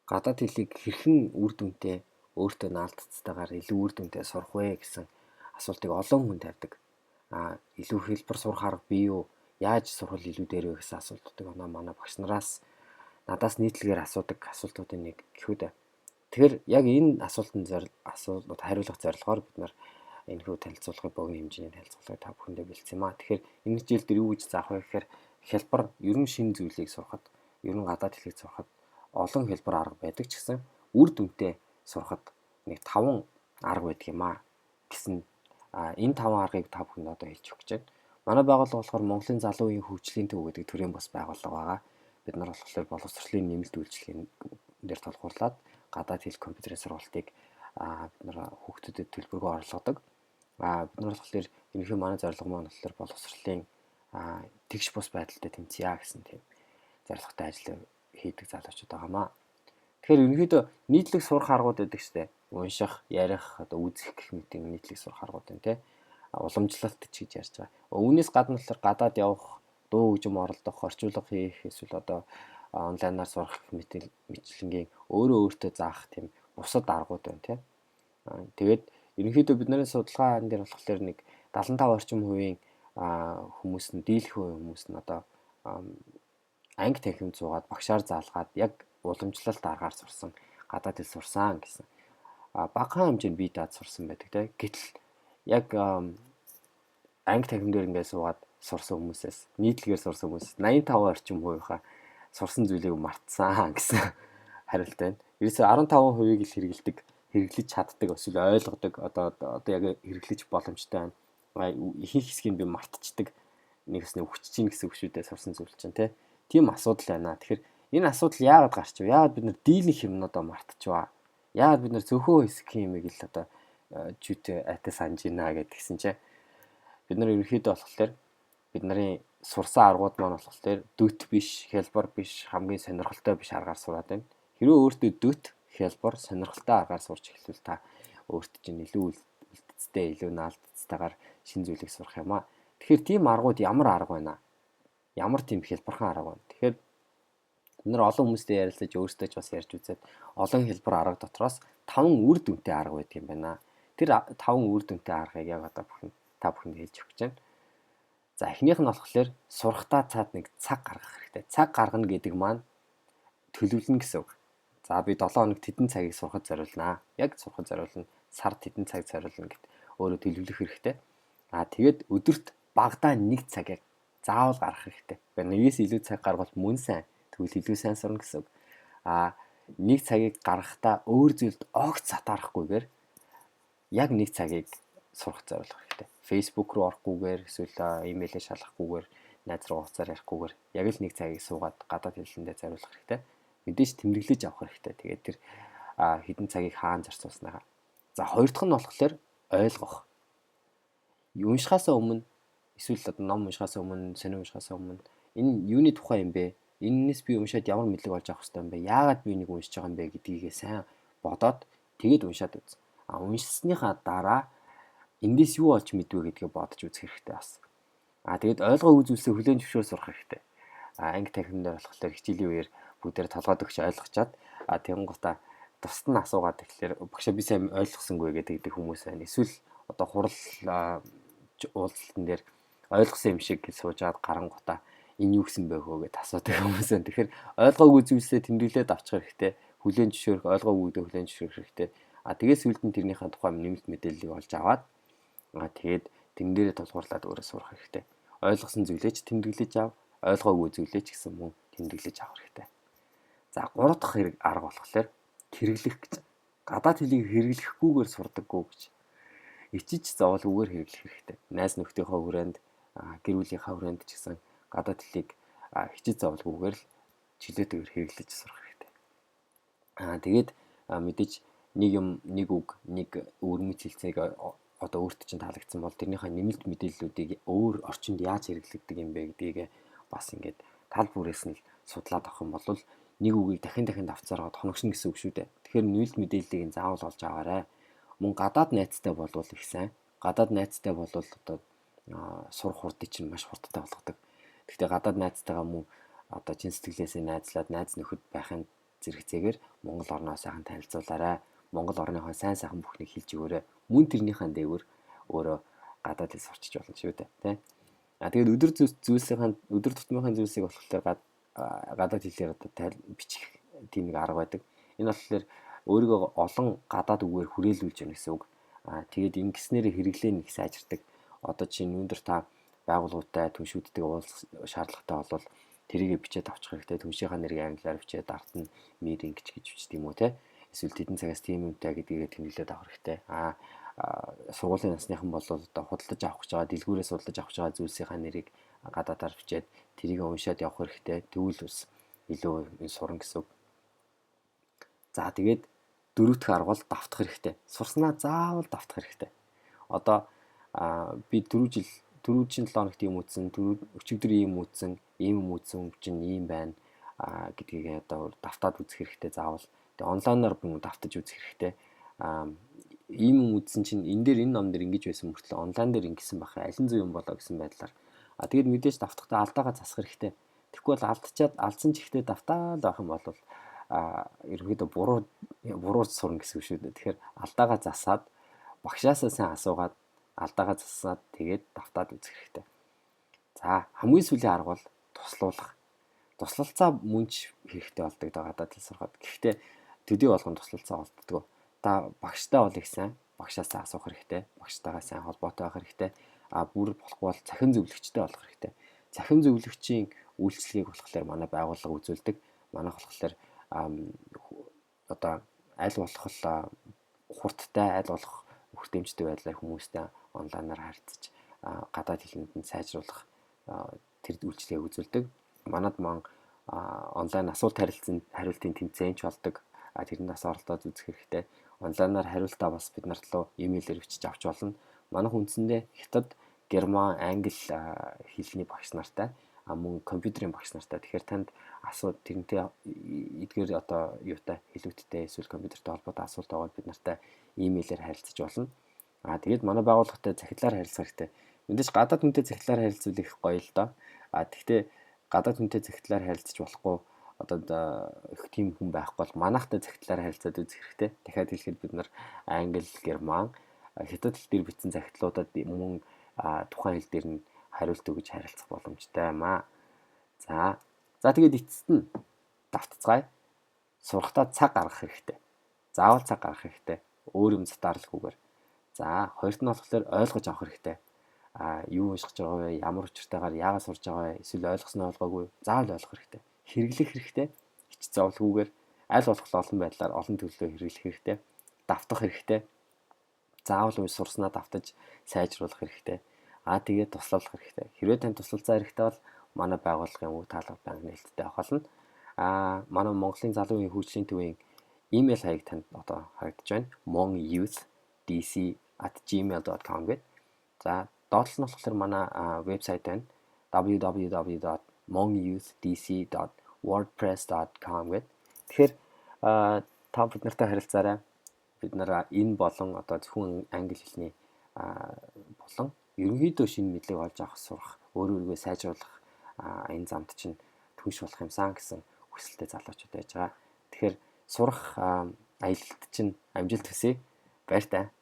Гадаад хэлийг хэрхэн үр дүнтэй өөртөө наалдцтайгаар илүү үр дүнтэй сурах вэ гэсэн асуултыг олон хүн тавьдаг. Илүү хэлбэр сурах арга бий юу? Яаж сурах илүү дээр вэ гэсэн асуултуудыг оноо манай багш нараас надаас нийтлэгээр асуудаг асуултуудын нэг гэхүү дээ. Тэгэхээр яг энэ асуултанд асуултууд хариулах зорилгоор бид нар энэхүү танилцуулгыг богино хэмжээний танилцуулгыг та бүхэндээ бэлдсэн юм аа. Тэгэхээр энэ хичээл дээр юу гэж заах вэ гэхээр хялбар ерөн шинэ зүйлийг сурахад, ерөн гадаад хэлийг сурахад олон хэлбэр арга байдаг ч гэсэн үр дүнтэй сурахад нэг 5 арга байдаг юм аа гэсэн энэ 5 аргыг та бүхэнд одоо хэлж өгч байна. Манай байгууллага болохоор Монголын залуу үеийн хөгжлийн төв гэдэг төрийн бас байгууллага байгаа. Бид нар болохоор боловсролын нэмэлт үйлчилгээнд дээр тулгуурлаад гадаад хэл компьютерийн сургалтыг бид нар хүүхдүүдэд төлбөргүй орлоодог. Бид нар болохоор ерөнхий манай зорилго маань болохоор боловсролын тэгш бус байдалтай тэмцъя гэсэн тийм зорилготой ажил хийдэг залуучууд байгаамаа. Тэгэхээр ерөнхийдөө нийтлэг сурах аргууд байдаг штэ. Унших, ярих, одоо үзэх гэх мэт нийтлэг сурах аргууд байна те. Уламжлалт ч гэж ярьж байгаа. Үүнээс гадна болохоор гадаад явах, дуу хөгжим оролдох, орчуулга хийх, эсвэл одоо онлайнаар сурах гэх мэт мэтлэнгийн өөрөө өөртөө заах тийм бусад аргууд байна те. Тэгээд ерөнхийдөө бидний судалгаан дээр болохоор нэг 75 орчим хувийн хүмүүс нь дийлэх хувийн хүмүүс нь одоо анги танхимд суугаад багшаар заалгаад яг уламжлалт аргаар сурсан, гадаад хэл сурсан гэсэн. Багахан хэмжээнд бие даад сурсан байдаг те. Гэтэл яг анги танхим дээр ингээд суугаад сурсан хүмүүсээс нийтлэгээр сурсан хүмүүс 85 орчим хувийнхаа сурсан зүйлийг мартсан гэсэн хариулт байна. Ерөөсөө 15%-ийг л хэрэгэлдэг, хэрэглэж чаддаг, эсвэл ойлгодог, одоо яг хэрэглэж боломжтой байна. Ихэнх хэсгийг би мартчихдаг. Нэг хэсний үхчихэж чинь гэсэн үг шүү дээ сурсан зүйл чинь те. Тийм асуудал байна. Тэгэхээр энэ асуудал яагаад гарч вэ? Яагаад бид нар дийлэнх юмнуудаа мартчихваа? Яагаад бид нар цөөхөн хэсэг юмыг л одоо чүйтэй айтай санаж байна гэдгийгсэн чинь бид нар ерөнхийдөө болохоор бид нарын сурсан аргууд маань болохоор дөт биш, хялбар биш, хамгийн сонирхолтой биш аргаар сураад байна. Хэрвээ өөртөө дөт, хялбар, сонирхолтой аргаар сурч эхэлвэл та өөрт чинь илүү үлдцтэй, илүү наалдцтайгаар шинэ зүйлийг сурах юм аа. Тэгэхээр тийм аргууд ямар арга байна? Ямар тийм хялбархан арга байна? Тэгэхээр бид нар олон хүмүүстэй ярилцаж өөрсдөө ч бас ярьж үзээд олон хялбар арга дотроос 5 үр дүнтэй арга байдаг юм байна. Тэр 5 үр дүнтэй аргыг яг одоо бүхэн та бүхэнд хэлж өгч байна. За эхнийх нь болохоор сурахтаа цаад нэг цаг гаргах хэрэгтэй. Цаг гаргана гэдэг маань төлөвлөнө гэсэн үг. За би 7 хоног тэдэн цагийг сурахад зориулнаа. Яг сурахад зориулна. Сар тэдэн цаг зориулна гэд өөрөө төлөвлөх хэрэгтэй. Тэгээд өдөрт багадаа нэг цагийг заавал гаргах хэрэгтэй. Нэгээс илүү цаг гаргавал мөн сайн. Тэгвэл илүү сайн сурна гэсэн үг. Нэг цагийг гаргахдаа өөр зүйлд огт сатаарахгүйгээр яг нэг цагийг сурах зориулах хэрэгтэй. Facebook руу орохгүйгээр эсвэл имэйлээ шалгахгүйгээр, найз руу хуцаар ярихгүйгээр яг л нэг цагийг суугаад гадаад хэлэндээ зориулах хэрэгтэй. Мэдээж тэмдэглэж авах хэрэгтэй. Тэгээд тэр хэдэн цагийг хаана зарцуулсанаа. За хоёр дахь нь болохоор ойлгох. Уншихаасаа өмнө эсвэл одоо ном уншихаасаа өмнө, сонин уншихаасаа өмнө энэ юуны тухай юм бэ? Энэнээс би уншаад ямар мэдлэг олж авах хэрэгтэй юм бэ? Яагаад би энийг уншиж байгаа юм бэ гэдгийг сайн бодоод тэгээд уншаад үз. Уншсныхаа дараа эндээс юу олж мэдвэ гэдгээ бодож үзэх хэрэгтэй бас. Тэгээд ойлгоогүй зүйлсээ хүлээн зөвшөөр сурах хэрэгтэй. Анги танхим дээр болохоор хичээлийн үеэр бүгдээр толгойд өгч ойлгочоод тэгэнгуутаа тусад нь асуугаад тэгэхээр багшаа би сайн ойлгосонгүй гэдэг хүмүүс байна. Эсвэл одоо хурал уулзалтан дээр ойлгосон юм шиг суужгаад гарангуутаа энэ юу гэсэн бэ хөө гэд асуудаг хүмүүс байна. Тэгэхээр ойлгоогүй зүйлсээ тэмдэглээд авчих хэрэгтэй. Хүлээн зөвшөөрөх, ойлгоогүйдээ хүлээн зөвшөөрөх хэрэгтэй. Тэгээд сүүлд нь тэрнийхээ тухай нэмэлт мэдээллийг олж аваад тэгээд тэрэн дээрээ тулгуурлаад өөрөө сурах хэрэгтэй. Ойлгосон зүйлээ ч тэмдэглэж ав, ойлгоогүй зүйлээ ч гэсэн мөн тэмдэглэж авах хэрэгтэй. За гурав дахь хэрэг арга болохоор хэрэглэх гэж. Гадаад хэлийг хэрэглэхгүйгээр сурдаггүй гэж. Ичиж зовоолгүйгээр хэрэглэх хэрэгтэй. Найз нөхдийнхөө хүрээнд, гэр бүлийнхаа хүрээнд ч гэсэн гадаад хэлийг хичиж зовоолгүйгээр л чөлөөтэйгээр хэрэглэж сурах хэрэгтэй. Тэгээд мэдээж нэг юм, нэг үг, нэг өвөрмөц хэлцээг одоо өөрт чинь таалагдсан бол тэрнийхээ нэмэлт мэдээллүүдийг өөр орчинд яаж хэрэглэгдэг юм бэ гэдгийг бас ингээд тал бүрээс нь судлаад авах юм бол нэг үгийг дахин дахин давтсараад хоногшно гэсэн үг шүү дээ. Тэгэхээр нэмэлт мэдээллийг нь заавал олж аваарай. Мөн гадаад найзтай болвол их сайн. Гадаад найзтай болвол одоо сурах хурдыг чинь маш хурдтай болгодог. Гэхдээ гадаад найзтайгаа мөн одоо чин сэтгэлээсээ найзлаад найз нөхөд байхын Зэрэгцээгээр Монгол орноо сайхан танилцуулаарай. Монгол орныхоо сайн сайхан бүхнийг хэлж өгөөрэй. Мөн тэрнийхэн дээгүүр өөрөө гадаад хэл сурчиж болно шүү дээ, тэ. А тэгээд өдөр зүйлсийн өдөр тутмынхаа зүйлсийг болохоор гадаад хэлээр одоо бичих тийм нэг арга байдаг. Энэ болохоор өөрийгөө олон гадаад үгээр хүрээлүүлж байна гэсэн үг. А тэгээд ингэснээр хэрэглээ нэг сайжирдаг. Одоо чинь өндөр та байгууллагуудтай түншүүдтэйг уулзах шаардлагатай бол тэрийгэ бичээд авчих хэрэгтэй. Түншийнхаа нэрийг англиар бичээд ард нь meeting гэж бичдэг юм уу те. Эсвэл тэдэн цагаас тийм юмтай гэдгийг тэмдэглээд авах хэрэгтэй. А сургуулийн насныхан бол одоо худалдаж авах гэж байгаа, дэлгүүрээс худалдаж авах гэж байгаа зүйлсийнхаа нэрийг гадаадаар бичээд тэрийг уншаад явах хэрэгтэй. Тэгвэл бас илүү сурна гэсэн үг. За тэгээд дөрөв дэх арга бол давтах хэрэгтэй. Сурснаа заавал давтах хэрэгтэй. Одоо би түрүү жил түрүүчийн 7 хоногт ийм үзсэн, өчигдөр ийм үзсэн, ийм юм үзсэн чинь ийм байна гэдгийг одоо давтаад үзэх хэрэгтэй заавал. Тэгээ онлайнаар бүр давтаж үзэх хэрэгтэй. Ийм юм үзсэн чинь энэ дээр энэ ном дээр ингэж байсан мөртлөө онлайн дээр ингэсэн байх, аль нь зөв юм болоо гэсэн байдлаар. А тэгээд мэдээж давтахдаа алдаагаа засах хэрэгтэй. Тэгэхгүй бол алдчихад алдсан ч ихтэй давтаал байх юм бол ерөнхийдөө буруу буруу сурна гэсэн үг шүү дээ. Тэгэхээр алдаагаа засаад, багшаасаа сайн асуугаад, алдаагаа засаад, тэгээд давтаад үзэх хэрэгтэй. За, хамгийн сүүлийн арга бол туслуулах. Туслалцаа мөн ч хэрэгтэй болдог даа гадаад хэл сурахад. Гэхдээ төдий болгон туслалцаа олддог. Та багштай бол их сайн багшаасаа асуух хэрэгтэй. Багштайгаа сайн холбоотой байх хэрэгтэй. А бүр болохгүй бол цахим зөвлөгчтэй болох хэрэгтэй. Цахим зөвлөгчийн үйлчилгээг болохоор манай байгууллага үзүүлдэг. Манайх болохоор одоо аль болох хурдтай, аль болох хүртээмжтэй байдлаар хүмүүстэй онлайнаар харьцаж, гадаад хэлэнд нь сайжруулах тэр үйлчилгээг үзүүлдэг. Манад ман онлайн асуулт хариултын тэмцээн ч болдог. Тэрэнд бас оролдоод үзэх хэрэгтэй. Онлайнаар хариултаа бас бид нарт руу имэйлээр бичиж авч болно. Манайх үндсэндээ хятад, герман, англи хэлний багш нартай, мөн компьютерийн багш нартай. Тэгэхээр танд асуу тэрнтэй эдгээр одоо юутай хэлүүдтэй эсвэл компьютертэй холбоотой асуулт байгаа бид нартай имэйлээр харилцаж болно. А тэгээд манай байгууллагатай захидлаар харилцах хэрэгтэй. Мэдээж гадаад хүнтэй захидлаар харилцвал их гоё л доо. А тэгтээ гадаад хүнтэй захидлаар харилцаж болохгүй, одоо их тийм хүн байхгүй бол манайхтай захидлаар харилцаад үзэх хэрэгтэй. Дахиад хэлэхэд бид нар англи, герман, хятад хэл дээр бичсэн захидлуудад мөн тухайн хэл дээр нь хариулт өгөж харилцах боломжтой юм аа. За. За, тэгээд эцэст нь давтацгаая. Сурахтаа цаг гаргах хэрэгтэй. Заавал цаг гаргах хэрэгтэй. Өөр юм затааралгүйгээр. За, хоёрт нь болохоор ойлгож авах хэрэгтэй. А юу уншиж байгаа вэ? Ямар учиртайгаар, яагаад сурж байгаа вэ? Эсвэл ойлгосноо ойлгоогүй. Заавал ойлгох хэрэгтэй. Хэрэглэх хэрэгтэй. Хич зовлгүйгээр аль болох олон байдлаар олон төрлөө хэрэглэх хэрэгтэй. Давтах хэрэгтэй. Заавал үе сурснаа давтаж сайжруулах хэрэгтэй. Аа, тэгээд туслах хэрэгтэй. Хэрвээ танд туслалцаа хэрэгтэй бол манай байгууллагын үг таалга банк нээлттэй авах болно. Аа, манай Монголын залуу үеийн хөгжлийн төвийн имэйл хаяг танд одоо харагдаж байна. mongyouth.dc@gmail.com гэдэг. За, доотлол нь болохоор манай вебсайт байна. www.mongyouth.dc.wordpress.com гэдэг. Тэгэхээр та бид нартай харилцаарай. Бид нар энэ болон одоо зөвхөн англи хэлний болон ерөнхийдөө шинэ мэдлэг олж авах, сурах, өөрөө өөрийгөө сайжруулах энэ замд чинь түнш болох юмсан гэсэн хүсэлтэй залуучууд байж байгаа. Тэгэхээр сурах аялалд чинь амжилт хүсье. Баяртай.